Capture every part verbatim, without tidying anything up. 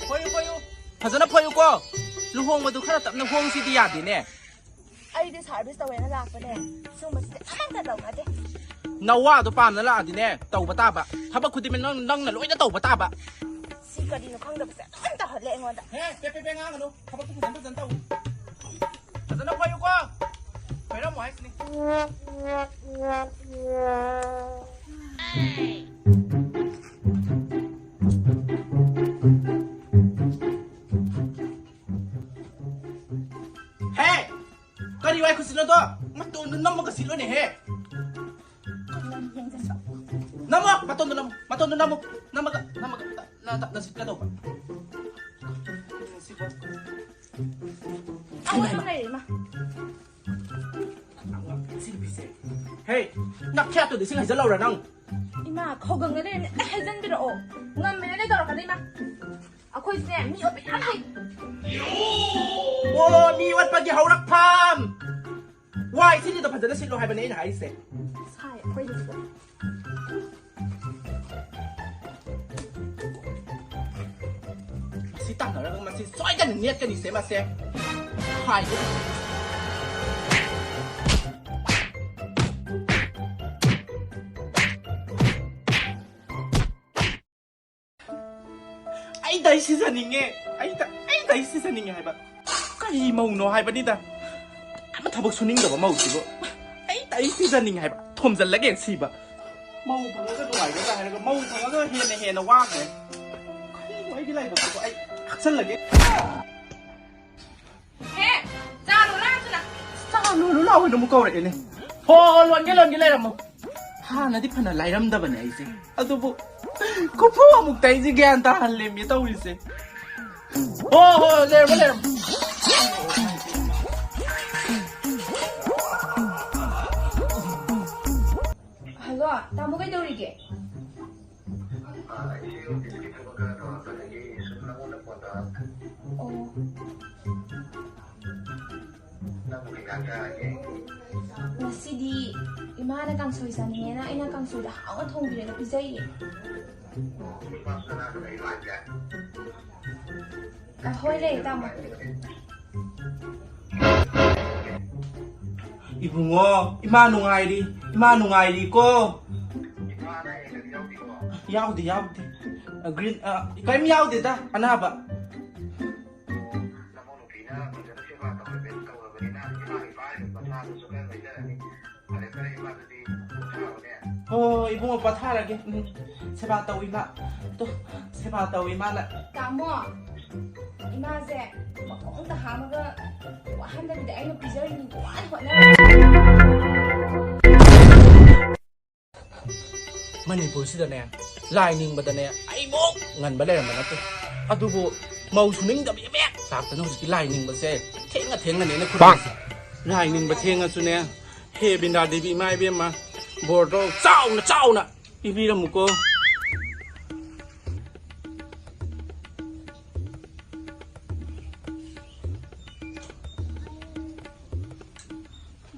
ꯐꯣꯏꯌꯨ, ꯐꯣꯏꯌꯨ꯫ ꯐꯖꯅ ꯐꯣꯏꯌꯨꯀꯣ꯫ ꯂꯨꯍꯣꯡꯕꯗꯨ ꯈꯔ ꯇꯞꯅ ꯍꯣꯡꯁꯤꯗꯤ ꯌꯥꯗꯦꯅꯦ꯫ ꯑꯩꯗꯤ ꯁꯥꯔꯚꯤꯁ ꯇꯧꯋꯦꯅ ꯂꯥꯛꯄꯅꯦ꯫ ꯁꯨꯝꯕꯁꯤꯗꯤ ꯑꯃꯠꯇ ꯇꯧꯅꯗꯦ꯫ ꯅꯋꯥꯗꯣ ꯄꯥꯝꯅ ꯂꯥꯛꯑꯗꯤꯅꯦ, ꯇꯧꯕ ꯇꯥꯕ꯫ ꯊꯕꯛ ꯈꯨꯗꯤꯡꯃꯛ ꯅꯪ, ꯅꯪꯅ ꯂꯣꯏꯅ ꯇꯧꯕ ꯇꯥꯕ꯫ ꯁꯤ ꯀꯔꯤꯅꯣ ꯈꯪꯗꯕꯁꯦ ꯑꯗꯨꯝ ꯇꯧꯍꯜꯂꯦ ꯑꯩꯉꯣꯟꯗ꯫ ꯍꯦ, ꯄꯦ, ꯄꯦ, ꯄꯦ ꯉꯥꯡꯒꯅꯨ꯫ ꯊꯕꯛꯇꯨ ꯐꯖꯅ, ꯐꯖꯅ ꯇꯧ꯫ ꯐꯖꯅ ꯐꯣꯏꯌꯨꯀꯣ꯫ ꯐꯣꯏꯔꯝꯃꯣ ꯍꯥꯏꯁꯤꯅꯤ꯫ ꯍꯦ! ꯀꯔꯤ ꯋꯥꯏ ꯈꯨꯠꯁꯤꯠꯅꯣꯗꯣ? ꯃꯇꯣꯟꯗꯣ ꯅꯝꯃꯒ ꯁꯤꯠꯂꯣꯅꯦꯍꯦ꯫ ꯅꯝꯃꯣ! ꯃꯇꯣꯟꯗꯣ ꯅꯝꯃꯣ! ꯃꯇꯣꯟꯗꯣ ꯅꯝꯃꯣ! ꯅꯝꯃꯒ, ꯅꯝꯃꯒ, ꯅ-, ꯅ-, ꯅꯁꯤꯠꯀꯗꯧꯕ꯫ ꯁꯤꯕꯣ꯫ ꯑꯃ ꯑꯗꯨꯝ ꯂꯩꯔꯦ, ꯏꯃꯥ꯫ ꯁꯤ ꯅꯨꯄꯤꯁꯦ꯫ ꯍꯦ! ꯅꯈꯌꯥꯠꯇꯨꯗ ꯏꯁꯤꯡ ꯍꯩꯖꯜꯂꯧꯔꯥ ꯅꯪ? ꯏꯃꯥ, ꯈꯧꯒꯪꯗ ꯂꯩꯔꯝꯅꯦ꯫ ꯑꯦ, ꯍꯩꯖꯟꯕꯤꯔꯛꯑꯣ꯫ ꯉꯝꯃꯦꯅ ꯂꯣꯏ ꯇꯧꯔꯛꯀꯅꯤ, ꯏꯃꯥ꯫ ꯑꯩꯈꯣꯏꯁꯦ ꯃꯤ ꯑꯣꯠꯄ ꯌꯥꯝ ꯍꯩ꯫ ꯑꯣ, ꯃꯤ ꯑꯣꯠꯄꯒꯤ ꯍꯧꯔꯛꯐꯝ! ꯋꯥꯏ ꯁꯤꯠꯂꯤꯗꯣ ꯐꯖꯅ ꯁꯤꯠꯂꯣ ꯍꯥꯏꯕꯅꯦ ꯑꯩꯅ ꯍꯥꯏꯔꯤꯁꯦ꯫ ꯁꯥꯏ ꯑꯩꯈꯣꯏꯗꯁꯨ꯫ ꯃꯁꯤ ꯇꯥꯟꯅꯔꯒ ꯃꯁꯤ ꯁꯣꯏꯗꯅ ꯅꯦꯠꯀꯅꯤꯁꯦ ꯃꯁꯦ꯫ ꯍꯥꯏꯒꯦ꯫ ꯑꯩ ꯗꯥꯏ ꯁꯤꯖꯅꯤꯡꯉꯦ꯫ ꯑꯩ ꯗꯥ-, ꯑꯩ ꯗꯥꯏ ꯁꯤꯖꯅꯤꯡꯉꯦ ꯍꯥꯏꯕ꯫ ꯀꯔꯤ ꯃꯧꯅꯣ ꯍꯥꯏꯕꯅꯤꯗ꯫ ꯑꯃ ꯊꯕꯛ ꯁꯨꯅꯤꯡꯗꯕ ꯃꯧꯁꯤꯕꯨ꯫ ꯑꯩ ꯗꯥꯏ ꯁꯤꯖꯅꯤꯡꯉꯦ ꯍꯥꯏꯕ꯫ ꯊꯣꯝꯖꯤꯜꯂꯒꯦ ꯁꯤꯕ꯫ ꯃꯧ ꯐꯪꯉꯒ ꯅꯨꯡꯉꯥꯏꯒꯗ꯭ꯔꯥ ꯍꯥꯏꯔꯒ ꯃꯧ ꯐꯪꯉꯒ ꯍꯦꯟꯅ ꯍꯦꯟꯅ ꯋꯥꯈ꯭ꯔꯦ꯫ ꯀꯔꯤꯅꯣ ꯑꯩꯒꯤ ꯂꯥꯏꯕꯛꯁꯤꯕꯨ? ꯑꯩ ꯊꯛꯆꯜꯂꯒꯦ꯫ ꯍꯦ! ꯆꯥ ꯂꯣꯜꯂꯨ ꯂꯥꯛꯑꯣ ꯊꯨꯅ꯫ ꯆꯥ ꯂꯣꯜꯂꯨ ꯂꯥꯛꯑꯣꯅ ꯑꯃꯨꯛ ꯀꯧꯔꯛꯑꯦꯅꯦ꯫ ꯍꯣ, ꯍꯣ, ꯂꯣꯟꯒꯦ, ꯂꯣꯟꯒꯦ, ꯂꯩꯔꯝꯃꯣ꯫ ꯍꯥꯟꯅꯗꯤ ꯐꯅ ꯂꯥꯏꯔꯝꯗꯕꯅꯦ ꯑꯩꯁꯦ꯫ ꯑꯗꯨꯕꯨ ꯈꯨꯐꯨ ꯑꯃꯨꯛꯇ ꯑꯩꯁꯦ ꯒ꯭ꯌꯥꯟ ꯇꯥꯍꯜꯂꯦꯃꯤ ꯇꯧꯔꯤꯁꯦ꯫ ꯍꯣ, ꯍꯣ, ꯂꯩꯔꯝꯃꯣ, ꯂꯩꯔꯝꯃꯣ꯫ ꯍꯜꯂꯣ, ꯇꯥꯃꯣ ꯀꯩꯗꯧꯔꯤꯒꯦ? ꯑꯣ꯫ ꯉꯁꯤꯗꯤ ꯏꯃꯥꯅ ꯀꯥꯡꯁꯣꯏ ꯆꯥꯅꯤꯡꯉꯦꯅ ꯑꯩꯅ ꯀꯥꯡꯁꯣꯏꯗ ꯍꯥꯎꯅ ꯊꯣꯡꯕꯤꯔꯒ ꯄꯤꯖꯩꯌꯦ꯫ ꯑ, ꯍꯣꯏ, ꯂꯩ, ꯇꯥꯃꯣ꯫ ꯏꯕꯨꯡꯉꯣ, ꯏꯃꯥ ꯅꯨꯡꯉꯥꯏꯔꯤ, ꯏꯃꯥ ꯅꯨꯡꯉꯥꯏꯔꯤꯀꯣ꯫ ꯌꯥꯎꯗꯦ, ꯌꯥꯎꯗꯦ꯫ ꯑ, ꯒ꯭ꯔꯤꯟ, ꯑ, ꯀꯔꯤꯝ ꯌꯥꯎꯗꯦꯗ, ꯑꯅꯥꯕ꯫ ꯍꯣꯏ, ꯍꯣꯏ, ꯏꯕꯨꯡꯉꯣ, ꯄꯣꯊꯥꯔꯒꯦ꯫ ꯎꯝ, ꯁꯦꯕꯥ ꯇꯧ, ꯏꯃꯥ꯫ ꯇꯣ, ꯁꯦꯕꯥ ꯇꯧ, ꯏꯃꯥꯅ꯫ ꯇꯥꯃꯣ, ꯏꯃꯥꯁꯦ ꯃꯈꯣꯡꯗ ꯍꯥꯝꯃꯒ ꯋꯥꯍꯟꯗꯕꯤꯗ ꯑꯩꯅ ꯄꯤꯖꯔꯤꯅꯤꯀꯣ, ꯋꯥꯅ ꯍꯣꯠꯅꯔꯒ꯫ ꯃꯅꯤꯄꯨꯔꯁꯤꯗꯅꯦ, ꯂꯥꯏ ꯅꯤꯡꯕꯗꯅꯦ, ꯑꯩꯃꯨꯛ ꯉꯟꯕ ꯂꯩꯔꯝꯕ ꯅꯠꯇꯦ꯫ ꯑꯗꯨꯕꯨ ꯃꯧ ꯁꯨꯅꯤꯡꯗꯕꯤ ꯑꯃ ꯍꯦꯛ ꯂꯥꯛꯇꯅ ꯍꯧꯖꯤꯛꯇꯤ ꯂꯥꯏ ꯅꯤꯡꯕꯁꯦ ꯊꯦꯡꯅ ꯊꯦꯡꯅꯅꯦꯅ ꯈꯨꯔꯨꯝꯃꯤꯁꯦ꯫ ꯂꯥꯏ ꯅꯤꯡꯕ ꯊꯦꯡꯉꯁꯨꯅꯦ, ꯍꯦ ꯕꯤꯟꯗ꯭ꯔꯥ ꯗꯦꯕꯤ ꯏꯃꯥ ꯏꯕꯦꯝꯃ, ꯕꯣꯔꯗꯣ ꯆꯥꯎꯅ ꯆꯥꯎꯅ ꯄꯤꯕꯤꯔꯝꯃꯨꯀꯣ꯫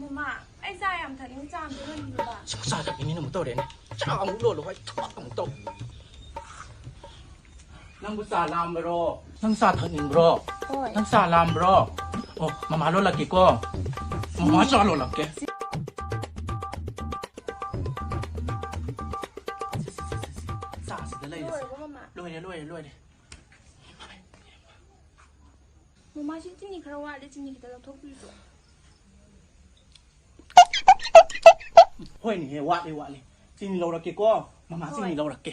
ꯃꯃꯥ, ꯑꯩ ꯆꯥ ꯌꯥꯝ ꯊꯛꯅꯤꯡ, ꯆꯥ ꯑꯝꯇ ꯂꯣꯟꯕꯤꯌꯨꯕ꯫ ꯆꯥ ꯊꯛꯅꯤꯡꯉꯤꯅ ꯑꯃꯨꯛ ꯇꯧꯔꯦꯅꯦ꯫ ꯆꯥ ꯑꯃꯨꯛ ꯂꯣꯜꯂꯨ ꯍꯥꯏ, ꯊꯕꯛ ꯑꯃꯨꯛ ꯇꯧ꯫ ꯅꯪꯕꯨ ꯆꯥ ꯂꯥꯝꯕ꯭ꯔꯣ? ꯅꯪ ꯆꯥ ꯊꯛꯅꯤꯡꯕ꯭ꯔꯣ? ꯍꯣꯏ꯫ ꯅꯪ ꯆꯥ ꯂꯥꯝꯕ꯭ꯔꯣ? ꯑꯣ, ꯃꯃꯥ ꯂꯣꯜꯂꯛꯀꯦꯀꯣ꯫ ꯃꯃꯥ ꯆꯥ ꯂꯣꯜꯂꯛꯀꯦ꯫ ꯆꯥꯁꯤꯗ ꯂꯩꯔꯁꯤ꯫ ꯂꯣꯏꯔꯕꯣ, ꯃꯃꯥ? ꯂꯣꯏꯔꯦ, ꯂꯣꯏꯔꯦ, ꯂꯣꯏꯔꯦ꯫ ꯃꯃꯥ, ꯁꯤ ꯆꯤꯅꯤ ꯈꯔ ꯋꯥꯠꯂꯦ, ꯆꯤꯅꯤ ꯈꯤꯇ ꯂꯧꯊꯣꯛꯄꯤꯌꯨꯆꯣ꯫ ꯍꯣꯏꯅꯦꯍꯦ, ꯋꯥꯠꯂꯤ, ꯋꯥꯠꯂꯤ꯫ ꯆꯤꯅꯤ ꯂꯧꯔꯛꯀꯦꯀꯣ꯫ ꯃꯃꯥ, ꯆꯤꯅꯤ ꯍꯣꯏ꯫ ꯂꯧꯔꯛꯀꯦ꯫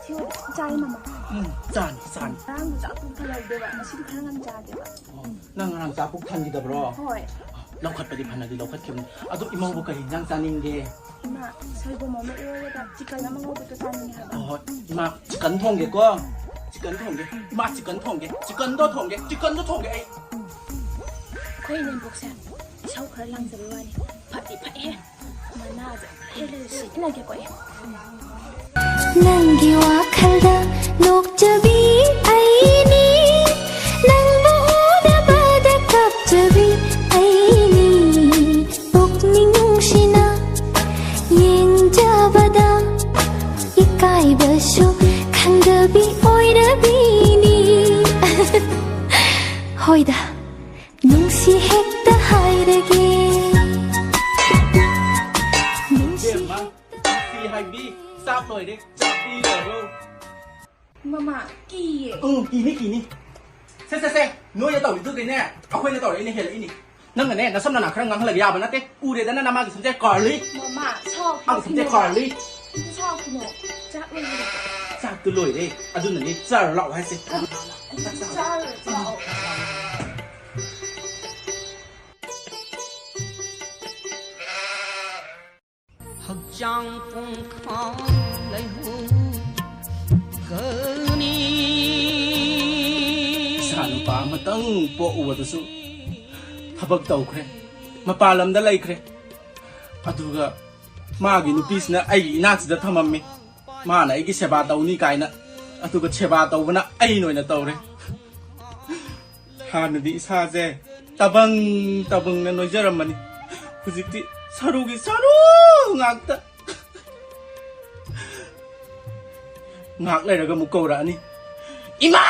ꯁꯤ ꯆꯥꯔꯤ, ꯃꯃꯥ꯫ ꯎꯝ, ꯆꯥꯅꯤ, ꯆꯥꯅꯤ꯫ ꯉꯔꯥꯡꯗꯣ ꯆꯥꯛ ꯄꯨꯛ ꯊꯜꯍꯧꯗꯦꯕ꯫ ꯉꯁꯤꯗꯤ ꯈꯔ ꯉꯟꯅ ꯆꯥꯒꯦꯕ꯫ ꯑꯣ, ꯅꯪ ꯉꯔꯥꯡ ꯆꯥꯛ ꯄꯨꯛ ꯊꯟꯈꯤꯗꯕ꯭ꯔꯣ? ꯍꯣꯏ꯫ ꯂꯧꯈꯠꯄꯗꯤ ꯐꯅꯗꯤ ꯂꯧꯈꯠꯈꯤꯕꯅꯤ꯫ ꯑꯗꯣ ꯏꯃꯧꯕꯨ ꯀꯔꯤ ꯏꯟꯖꯥꯡ ꯆꯥꯅꯤꯡꯒꯦ? ꯏꯃꯥ, ꯁꯣꯏꯕꯨꯝ ꯑꯃ ꯏꯔꯣꯜꯂꯒ ꯆꯤꯛꯀꯟ ꯑꯃ ꯉꯧꯕꯗꯣ ꯆꯥꯅꯤꯡꯉꯦ ꯍꯥꯏꯕ꯫ ꯍꯣꯏ, ꯍꯣꯏ꯫ ꯏꯃꯥ, ꯆꯤꯛꯀꯟ ꯊꯣꯡꯒꯦꯀꯣ꯫ ꯆꯤꯛꯀꯟ ꯊꯣꯡꯒꯦ꯫ ꯏꯃꯥ, ꯆꯤꯛꯀꯟ ꯊꯣꯡꯒꯦ꯫ ꯆꯤꯛꯀꯟꯗꯣ ꯊꯣꯡꯒꯦ꯫ ꯆꯤꯛꯀꯟꯗꯣ ꯊꯣꯡꯒꯦ ꯑꯩ꯫ ꯑꯩꯈꯣꯏ ꯏꯅꯦꯝꯕꯣꯛꯁꯦ ꯏꯁꯤꯡ ꯏꯊꯧ ꯈꯔ ꯂꯥꯡꯖꯕꯩ ꯋꯥꯅꯤ꯫ ꯐꯗꯤ ꯐꯩꯍꯦ꯫ ꯃꯅꯥꯁꯦ ꯍꯦꯜꯂꯦ, ꯁꯤꯖꯤꯟꯅꯒꯦꯀꯣ ꯑꯩ꯫ ꯅꯪꯒꯤ ꯋꯥꯈꯜꯗ ꯅꯣꯛꯆꯕꯤ ꯑꯩꯅꯤ, ꯅꯪꯕꯨ ꯎꯅꯕꯗ ꯀꯞꯆꯕꯤ ꯑꯩꯅꯤ, ꯄꯨꯛꯅꯤꯡ ꯅꯨꯡꯁꯤꯅ ꯌꯦꯡꯖꯕꯗ ꯏꯀꯥꯏꯕꯁꯨ ꯈꯪꯗꯕꯤ ꯑꯣꯏꯔꯕꯤꯅꯤ꯫ ꯍꯣꯏꯗ, ꯅꯨꯡꯁꯤ ꯍꯦꯛꯇ ꯍꯥꯏꯔꯒꯦ꯫ ꯅꯨꯡꯁꯤ ꯏꯕꯦꯝꯃ, ꯍꯦꯛꯇ ꯅꯨꯡꯁꯤ ꯍꯥꯏꯕꯤ, ꯆꯥꯛ ꯂꯣꯏꯔꯦ, ꯆꯥꯕꯤꯔꯔꯣ꯫ ꯃꯃꯥ, ꯀꯤꯌꯦ꯫ ꯎꯝ, ꯀꯤꯅꯤ, ꯀꯤꯅꯤ꯫ ꯁꯦ, ꯁꯦ, ꯁꯦ, ꯅꯣꯏꯅ ꯇꯧꯔꯤꯗꯨꯒꯤꯅꯦ, ꯑꯩꯈꯣꯏꯅ ꯇꯧꯔꯛꯏꯅ ꯍꯦꯜꯂꯛꯏꯅꯤ꯫ ꯅꯪꯅꯅꯦ, ꯅꯁꯝ ꯅꯅꯥ ꯈꯔ ꯉꯥꯡꯍꯜꯂꯒ ꯌꯥꯕ ꯅꯠꯇꯦ꯫ ꯎꯔꯦꯗꯅ ꯅꯃꯥꯒꯤ ꯁꯝꯖꯦ ꯀꯥꯔꯂꯤ꯫ ꯃꯃꯥ, ꯁꯥꯎꯈꯤꯅꯣ꯫ ꯃꯥꯒꯤ ꯁꯝꯖꯦ ꯀꯥꯔꯂꯤ꯫ ꯁꯥꯎꯈꯤꯅꯣ꯫ ꯆꯥꯛ ꯂꯣꯏꯔꯦ꯫ ꯆꯥꯛꯇꯨ ꯂꯣꯏꯔꯦ꯫ ꯑꯗꯨꯅꯅꯦ, ꯆꯥꯔꯨ ꯂꯥꯛꯑꯣ ꯍꯥꯏꯁꯦ꯫ ꯆꯥꯔꯨꯔꯣ, ꯆꯥꯔꯨꯔꯣ꯫ ꯍꯛꯆꯥꯡ ꯄꯨꯡꯈꯥꯡ ꯂꯩꯍꯧꯒꯅꯤ꯫ ꯏꯆꯥ ꯅꯨꯄꯥ ꯑꯃꯇꯪ ꯄꯣꯛꯎꯕꯗꯁꯨ ꯊꯕꯛ ꯇꯧꯈ꯭ꯔꯦ, ꯃꯄꯥꯟ ꯂꯝꯗ ꯂꯩꯈ꯭ꯔꯦ꯫ ꯑꯗꯨꯒ ꯃꯥꯒꯤ ꯅꯨꯄꯤꯁꯤꯅ ꯑꯩꯒꯤ ꯏꯅꯥꯛꯁꯤꯗ ꯊꯝꯃꯝꯃꯤ꯫ ꯃꯥꯅ ꯑꯩꯒꯤ ꯁꯦꯕꯥ ꯇꯧꯅꯤ ꯀꯥꯏꯅ, ꯑꯗꯨꯒ ꯁꯦꯕꯥ ꯇꯧꯕꯅ ꯑꯩꯅ ꯑꯣꯏꯅ ꯇꯧꯔꯦ꯫ ꯍꯥꯟꯅꯗꯤ ꯏꯁꯥꯁꯦ ꯇꯕꯪ ꯇꯕꯪꯅ ꯅꯣꯏꯖꯔꯝꯕꯅꯤ꯫ ꯍꯧꯖꯤꯛꯇꯤ ꯁꯔꯨꯒꯤ ꯁꯔꯨ ꯉꯥꯛꯇ꯫ ꯉꯥꯛ ꯂꯩꯔꯒ ꯑꯃꯨꯛ ꯀꯧꯔꯛꯑꯅꯤ, "ꯏꯃꯥ,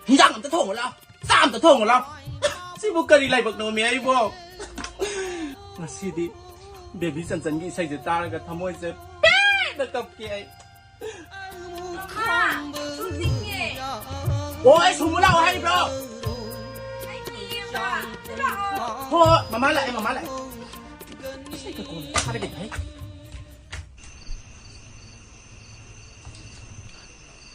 ꯍꯤꯟꯖꯥꯡ ꯑꯝꯇ ꯊꯣꯡꯉꯨ ꯂꯥꯎ, ꯆꯥꯛ ꯑꯝꯇ ꯊꯣꯡꯉꯨ ꯂꯥꯎ"꯫ ꯁꯤꯕꯨ ꯀꯔꯤ ꯂꯥꯏꯕꯛꯅꯣꯃꯤ ꯑꯩꯕꯣ? ꯉꯁꯤꯗꯤ ꯕꯦꯕꯤ ꯆꯟꯆꯟꯒꯤ ꯏꯁꯩꯁꯦ ꯇꯥꯔꯒ ꯊꯃꯣꯏꯁꯦ ꯄꯦꯟꯅ ꯀꯞꯀꯦ ꯑꯩ꯫ ꯃꯃꯥ, ꯇꯨꯝꯅꯤꯡꯉꯦ꯫ ꯑꯣ, ꯑꯩ ꯁꯨꯝꯕ ꯂꯥꯛꯑꯣ ꯍꯥꯏꯕ꯭ꯔꯣ? ꯑꯩ ꯀꯤꯌꯦꯕ꯫ ꯂꯥꯛꯑꯣ꯫ ꯍꯣ, ꯍꯣ, ꯃꯃꯥ ꯂꯥꯛꯑꯦ, ꯃꯃꯥ ꯂꯥꯛꯑꯦ꯫ ꯏꯁꯩ ꯀꯛꯀꯣ, ꯊꯥꯔꯒꯦ ꯍꯥꯏ꯫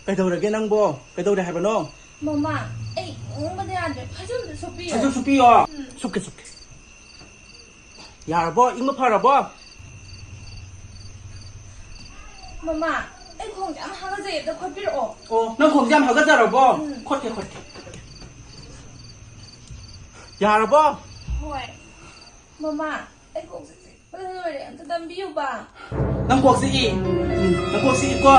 ꯀꯩꯗꯧꯔꯒꯦ ꯅꯪꯕꯣ? ꯀꯩꯗꯧꯔꯦ ꯍꯥꯏꯕꯅꯣ? ꯃꯃꯥ, ꯑꯩ ꯏꯪꯕꯗ ꯌꯥꯗ꯭ꯔꯦ꯫ ꯐꯩꯖꯨꯞ ꯑꯝꯇ ꯁꯨꯞꯄꯤꯌꯣ꯫ ꯐꯩꯖꯨꯞ ꯁꯨꯞꯄꯤꯌꯣ? ꯎꯝ꯫ ꯁꯨꯞꯀꯦ, ꯁꯨꯞꯀꯦ꯫ ꯌꯥꯔꯕꯣ? ꯏꯪꯕ ꯐꯔꯕꯣ? ꯃꯃꯥ, ꯑꯩ ꯈꯣꯡꯁꯦ ꯌꯥꯝ ꯍꯥꯒꯠꯆꯩ, ꯑꯝꯇ ꯈꯣꯠꯄꯤꯔꯛꯑꯣ꯫ ꯑꯣ, ꯅꯪ ꯈꯣꯡꯁꯦ ꯌꯥꯝ ꯍꯥꯒꯠꯆꯔꯕꯣ? ꯎꯝ꯫ ꯈꯣꯠꯀꯦ, ꯈꯣꯠꯀꯦ꯫ ꯌꯥꯔꯕꯣ? ꯍꯣꯏ꯫ ꯃꯃꯥ, ꯑꯩ ꯀꯣꯛꯁꯦ ꯆꯤꯛꯄꯅ ꯂꯣꯏꯔꯦ, ꯑꯝꯇ ꯇꯝꯕꯤꯌꯨꯕ꯫ ꯅꯪ ꯀꯣꯛ ꯆꯤꯛꯏ? ꯎꯝ, ꯅꯪ ꯀꯣꯛ ꯆꯤꯛꯏꯀꯣ?